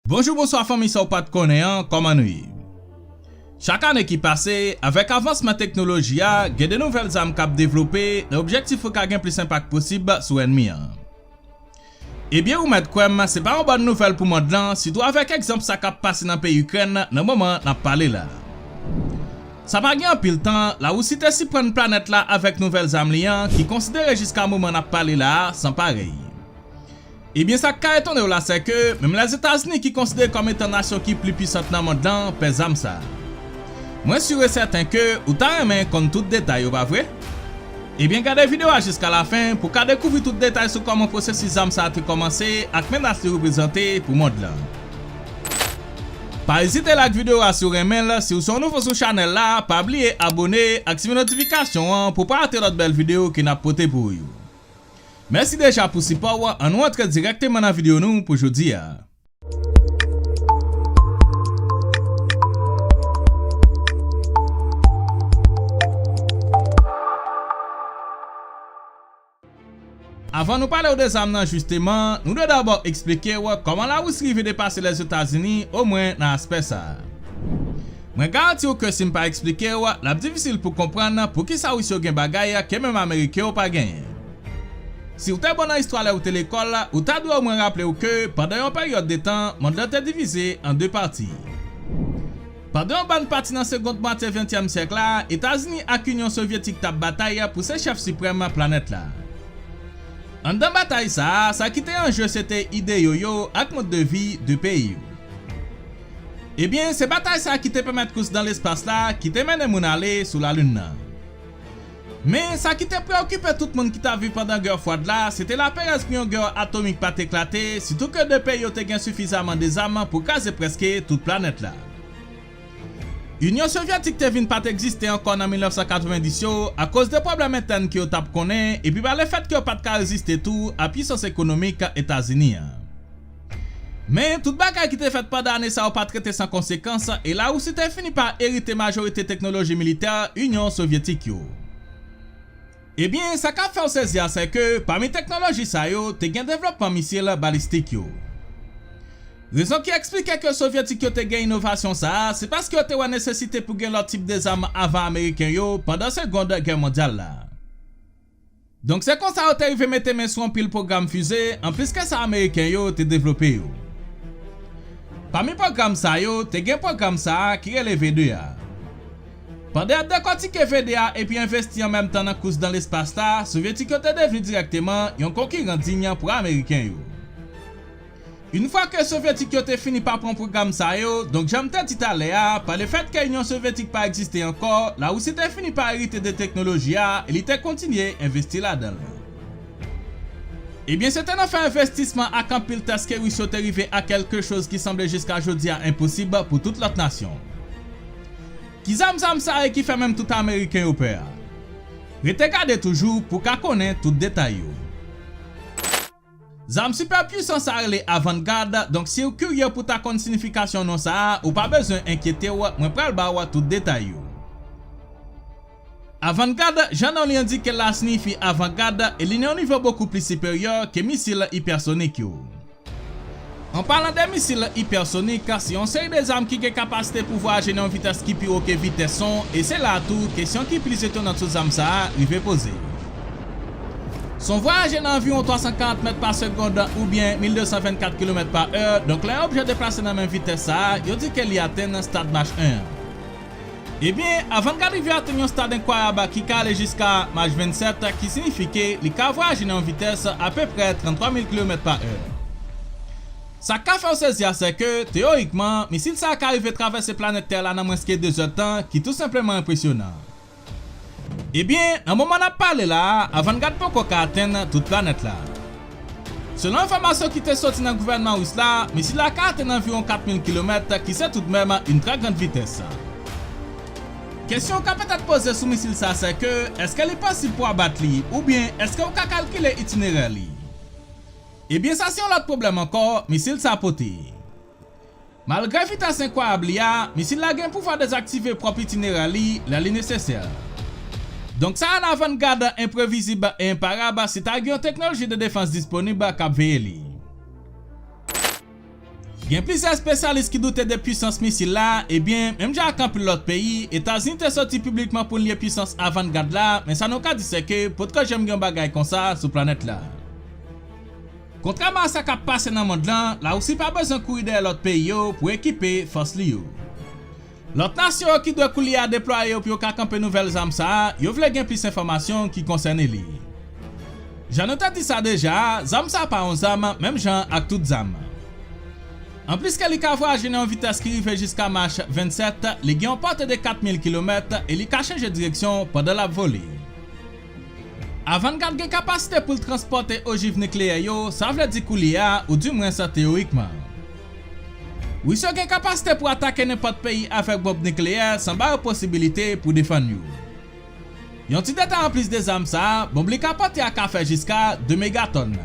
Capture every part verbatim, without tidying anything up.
Bonjou, bonswa fanmi sa w pa t konnen an, kòman nou ye? Chak ane ki pase, avèk avansman teknoloji a, gen de nouvèl zam k ap devlope nan objektif pou ka gen plis enpak posib sou ènmi an. Ebyen, ou mèt kwè m, se pa yon bòn nouvèl pou mond lan, sitou avèk egzanp sa k ap pase nan peyi Ikrèn nan moman n ap pale la. Sa pa gen anpil tan, Lawousi te siprann planèt la avèk nouvèl zam li an, ki konsidere jiska moman n ap pale la a san parèy. Ebyen, sa k ka etone w la, sèke menm Lèzetazini, ki konsidere kòm etan nasyon ki pli pwisant nan mond lan, pè zam sa a. Mwen si e sèten ke ou ta renmen konn tout detay yo, pa vre? Ebyen, gade videyo a jiska lafen pou w ka dekouvri tout detay sou kòman pwosesis zam sa a te kòmanse ak menas li reprezante pou mond lan. Pa ezite like videyo a si w renmen l, si w se yon nouvo sou chanèl la, pa bliye abòne, aktive notifikasyon an pou w pa rate lòt bèl videyo ke n ap pote pou ou yo. Mèsi deja pou sipò w, ann nou antre dirèkteman nan videyo nou pou jodi a. Avan nou pale w de zam nan jisteman, nou dwe dabò eksplike w kòman Lawousi rive depase Lèzetazini, omwen nan aspè sa a. Mwen garanti w ke si m pa eksplike w, l ap difisil pou w konprann poukisa Ris yo gen bagay ke menm Ameriken yo pa genyen. Si w te bon nan istwa lè w te lekòl, ou ta dwe omwen raple w ke pandan yon peryòd de tan, mond lan te divize an de pati. Pandan yon bòn pati nan segond mwatye ventyèm syèk la, Etazini ak Inyon Sovyetik t ap batay pou se chèf siprèm planèt la. Anndan batay sa a, sa ki te an je se te ideyo yo ak mòd de vi de peyi yo. Ebyen, se batay sa a ki te pèmèt kous dan lespas la, ki te mennen moun ale sou Lalin nan. Men, sa ki te preyokipe tout moun ki t ap viv pandan gè fwad la, se te laperèz pou yon gè atomik pa t eklate, sitou ke de peyi yo te gen sifizaman de zam pou kraze prèske tout planèt la. Inyon Sovyetik te vin pa t egziste ankò nan mil nèf san katrevenndis yo, akoz de pwoblèm entèn ke yo t ap konnen, epi ba lefètke yo pa t ka reziste tou a pwisans ekonomik Etazini an. Men, tout bagay ki te fèt pandan ane sa yo pa t rete san konsekans, e Lawousi te fini pa erite majorite teknoloji militè Inyon Sovyetik yo. Ebyen, sa k ap fè w sezi a, se ke, pami teknoloji sa yo, te gen devlopman misil balistik yo. Rezon ki eksplike ke Sovyetik yo te gen inovasyon sa a, se paske yo te wè nesesite pou gen lòt tip de zam avan Ameriken yo pandan Segond Gè Mondyal la. Donk, se konsa yo te rive mete men sou anpil pwogram fize, anplis ke sa Ameriken yo te devlope yo. Pami pwogram sa yo, te gen pwogram sa a ki rele V de a. Pandan y ap dekòtike V de a epi envesti an menm tan nan kous dan lespas la, Sovyetik yo te devni dirèkteman yon konkiran diy pou Ameriken yo. Yon fwa ke Sovyetik yo te fini pa pran pwogram sa yo, donk jan m te di talè a, pa lefèt ke Inyon Sovyetik pa egziste ankò, Lawousi te fini pa erite de teknoloji a e li te kontinye envesti ladan l. Ebyen, se te nan fè envestisman ak anpil tès ke Ris yo te rive a kèlke choz ki sanble jiska jodi a enposib pou tout lòt nasyon. Ki zam zam sa ye ki fè menm tout Ameriken yo pè a? Rete gade toujou pou w ka konnen tout detay yo. Zam sipè pwisan sa rele Avangard, donk si w kirye pou ta konn sinifikasyon non sa a, ou pa bezwen enkyete w, mwen pral ba w tout detay yo. Avangard, jan non li endike l la, siyifi avangad e li nan yon nivo bokou pli siperyè ke misil ipèsonik yo. An palan de misil ipèsonik, se yon seri de zam ki gen kapasite pou vwayaje nan yon vitès ki pi wo ke vitès son, e se la a tou kesyon ki plis etonan sou zam sa a rive poze. Son vwayaje nan anviwon twa san karant mèt pa segond oubyen mil de san vennkat kilomèt pa è, donk lè yon objè deplase nan menm vitès sa a, yo di ke li atenn stad Mach en an. Ebyen, Avangard rive atenn yon stad enkwayab ki ka ale jiska Mach vennsèt, ki siyifi ke li ka vwayaje nan yon vitès apeprè tranntwa mil kilomèt pa è. Sa k ka fè w sezi a, se ke, teyorikman, misil sa a ka rive travèse planèt Tè la nan mwens ke de zèdtan, ki tou senpleman enpresyonan. Ebyen, nan moman n ap pale la a, Avangard poko ka atenn tout planèt la. Selon enfòmasyon ki te soti nan gouvènman ris la, misil la ka atenn anviwon kat mil kilomèt, ki se toutmenm yon trè grann vitès. Kesyon w ka petèt poze sou misil sa, se ke, èske li posib pou abat li, oubyen èske w ka kalkile itinerè li? Ebyen, sa se yon lòt pwoblèm ankò, misil sa pote. Malgre vitès enkwayab li a, misil la gen pouvwa dezaktive pwòp itinerè li lè li nesesè. Donk sa rann Avangard enprevizib e enparab si ta gen yon teknoloji de defans disponib k ap veye li. Gen plizyè espesyalis ki doute de pwisans misil la, ebyen, menm jan ak anpil lòt peyi, Etazini te soti piblikman pou l nye pwisans avangad la, men sa nou ka di se ke potko janm gen yon bagay konsa sou planèt la. Kontrèman a sa k ap pase nan mond lan, Larisi pa bezwen kouri dèyè lòt peyi yo pou ekipe fòs li yo. Lòt nasyon yo ki dwe koulye a deplwaye yo pou yo ka kanpe nouvèl zam sa a, yo vle gen plis enfòmasyon ki konsène li. Jan nou te di sa deja a, zam sa a pa yon zam menm jan ak tout zam. Anplis ke li ka vwayaje nan yon vitès ki rive jiska Mach vennsèt, li gen yon pòte de kat mil kilomèt e li ka chanje direksyon pandan l ap vole. Avangad gen kapasite pou l transpòte ojiv nikleyè yo, sa vle di koulye a, oudimwens teyorikman. Ris yo gen kapasite pou atake nenpòt peyi avèk bonb nikleyè san ba yo posibilite pou defann yo. Yon ti detay anplis de zam sa a, bonb li ka pòte a ka fè jiska de megatòn.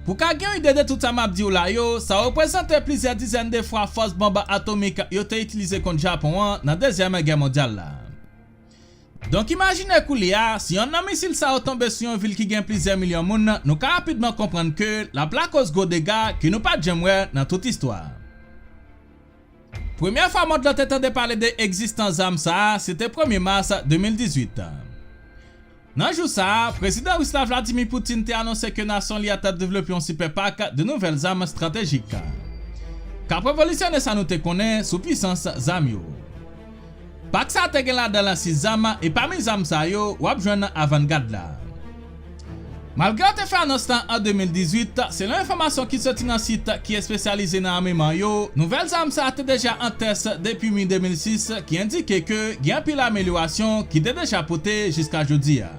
Pou ka gen yon ide de tout sa m ap di w la yo, sa reprezante plizyè dizèn de fwa fòs bonb atomik yo te itilize kont Japon an nan Dezyèm Gè Mondyal la. Donk, imajine koulye a, si yonn nan misil sa yo tonbe sou yon vil ki gen plizyè milyon moun, nou ka rapidman konprann ke l ap lakòz gwo dega ke nou pa t janm wè nan tout istwa. Premyè fwa mond lan te tande pale de egzistans zam sa a, se te premye mas de mil dizuit. Nan jou sa a, Prezidan Ris la Vladimir Putin te anonse ke nasyon li a t ap devlope yon sipè pak de nouvèl zam estratejik, k ap revolisyone sa nou te konnen sou pwisans zam yo. Pak sa a te gen ladan l sis zam, e pami zam sa yo, w ap jwenn avangad la. Malgre yo te fè anons lan an de mil dizuit, selon enfòmasyon ki soti nan sit ki espesyalize nan ameman yo, nouvèl zam sa a te deja an tès depi mi de mil sis, ki endike ke gen anpil amelyorasyon ki te deja pote jiska jodi a.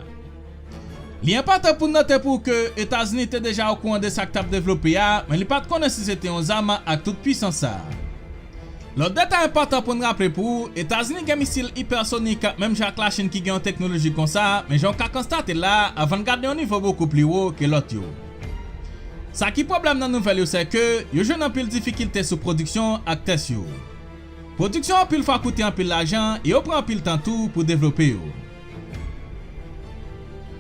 Li enpòtan pou n note pou ke Etazini te deja okouran de sa k t ap devlope a, men li pa t konnen si se te yon zam ak tout pwisans sa a. Lòt detay enpòtan pou n raple pou ou, Etazini gen misil ipèsonik menm jan ak Lachin ki gen yon teknoloji konsa, men jan w ka konstate la, avangad nan yon nivo bokou pli wo ke lòt yo. Sa ki pwoblèm nan nouvèl yo se ke yo jwenn anpil difikilte sou pwodiksyon ak tès yo. Pwodiksyon anpil fwa koute anpil lajan e yo pran anpil tan tou pou devlope yo.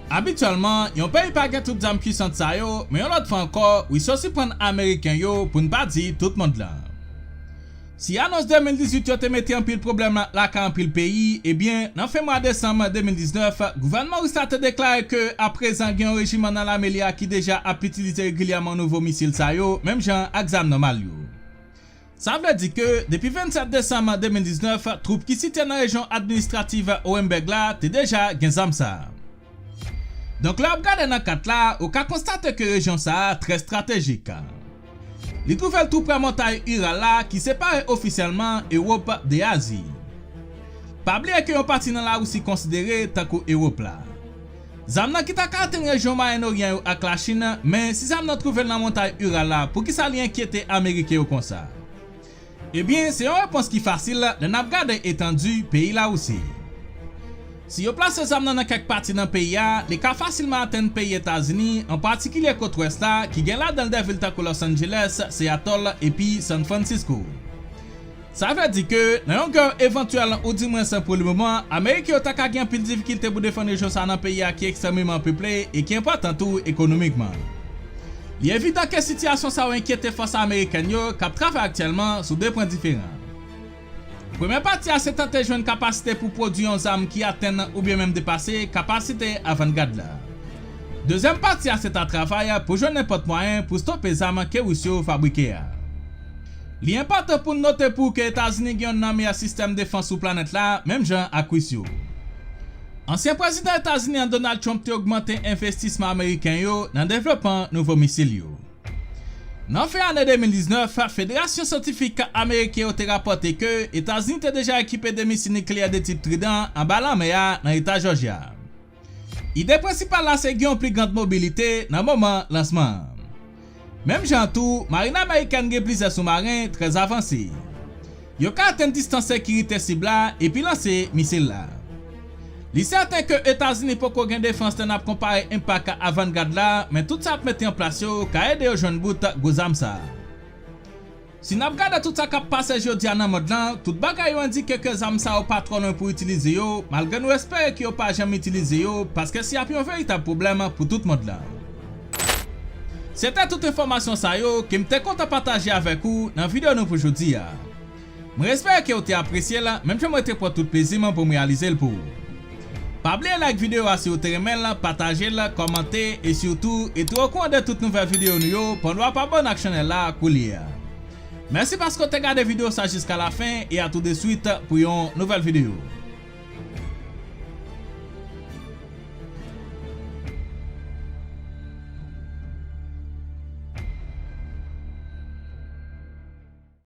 Abityèlman, yon peyi pa gen tout zam pwisan sa yo, men yon lòt fwa ankò, Ris yo siprann Ameriken yo, pou n pa di tout mond lan. Si anons de mil dizuit yo te mete anpil pwoblèm lakay anpil peyi, ebyen, nan fen mwa desanm de mil diznèf, gouvènman ris la te deklare ke aprezan gen yon rejiman nan lame li a ki deja ap itilize regilyèman nouvo misil sa yo, menm jan ak zam nòmal yo. Sa vle di ke, depi vennsèt desanm de mil diznèf, twoup ki sitye nan rejyon administrativ Orenburg la te deja gen zam sa a. Donk, lè w ap gade nan kat la, ou ka konstate ke rejyon sa a trè estratejik. Li twouve l tou prè montay Iral la ki separe ofisyèlman Ewòp de Azi. Pa bliye ke yon pati nan Larisi konsidere tankou Ewòp la. Zam nan ki ta ka atenn rejyon Mwayen Oryan yo ak Lachin, men si zam nan twouve l nan montay Iral la, poukisa li enkyete Ameriken yo konsa? Ebyen, se yon repons ki fasil lè n ap gade etandi peyi Larisi. Si yo plase zam nan nan kèk pati nan peyi a, li ka fasilman atenn peyi Etazini, an patikilye kot wès la, ki gen ladan l de vil tankou Los Angeles, Seattle epi San Francisco. Sa vle di ke, nan yon gè evantyèl oudimwens pou le moman, Ameriken yo ta ka gen anpil difikilte pou defann rejyon sa a nan peyi a ki ekstrèmeman peple e ki enpòtan tou ekonomikman. Li evidan ke sitiyasyon sa yo enkyete fòs amerikèn yo k ap travay aktyèlman sou de pwen diferan. Premyè pati a se tante jwenn kapasite pou pwodui yon zam ki atenn oubyen menm depase kapasite avangad la. Dezyèm pati a se ta travay pou jwenn nenpòt mwayen pou stope zam ke Ris yo fabrike a. Li enpòtan pou n note pou ke Etazini gen yonn nan meyè sistèm defans sou planèt la, menm jan ak Ris yo. Ansyen prezidan Etazini an Donald Trump te ogmante envestisman ameriken yo nan devlopman nouvo misil yo. Nan fen ane de mil diznèf, Federasyon Syantifik Ameriken yo te rapòte ke Etazini te deja ekipe de misil nikleyè de tip Trident anba lanmè a nan eta Jòjya. Ide prensipal la se gen yon pli grand mobilite nan moman lansman an. Menm jan an tou, marin amerikèn gen plizyè soumaren trè avanse. Yo ka atenn distans sekirite sib la epi lanse misil la. Li sèten ke Etazini poko gen defans lè n ap konpare enpak avangad la, men tout sa y ap mete an plas yo ka ede yo jwenn bout gwo zam sa a. Si n ap gade tout sa k ap pase jodi a nan mond lan, tout bagay yo endike ke zam sa yo pa twò lwen pou itilize yo, malgre nou espere ke yo pa janm itilize yo, paske se ap yon veritab pwoblèm pou tout mond lan. Se te tout enfòmasyon sa yo ke m te kontan pataje avèk ou nan videyo nou pou jodi a. Mwen espere ke w te apresye l, menm jan mwen te pran tout plezi m pou m reyalize l pou ou. Pa bliye like videyo a si w te renmen l, pataje l, kòmante, e sitou, e tou okouran de tout nouvèl videyo nou yo, pandan w ap abòne ak chanèl la koulye a. Mèsi paske w te gade videyo sa jiska lafen, e a tou de swit pou yon nouvèl videyo.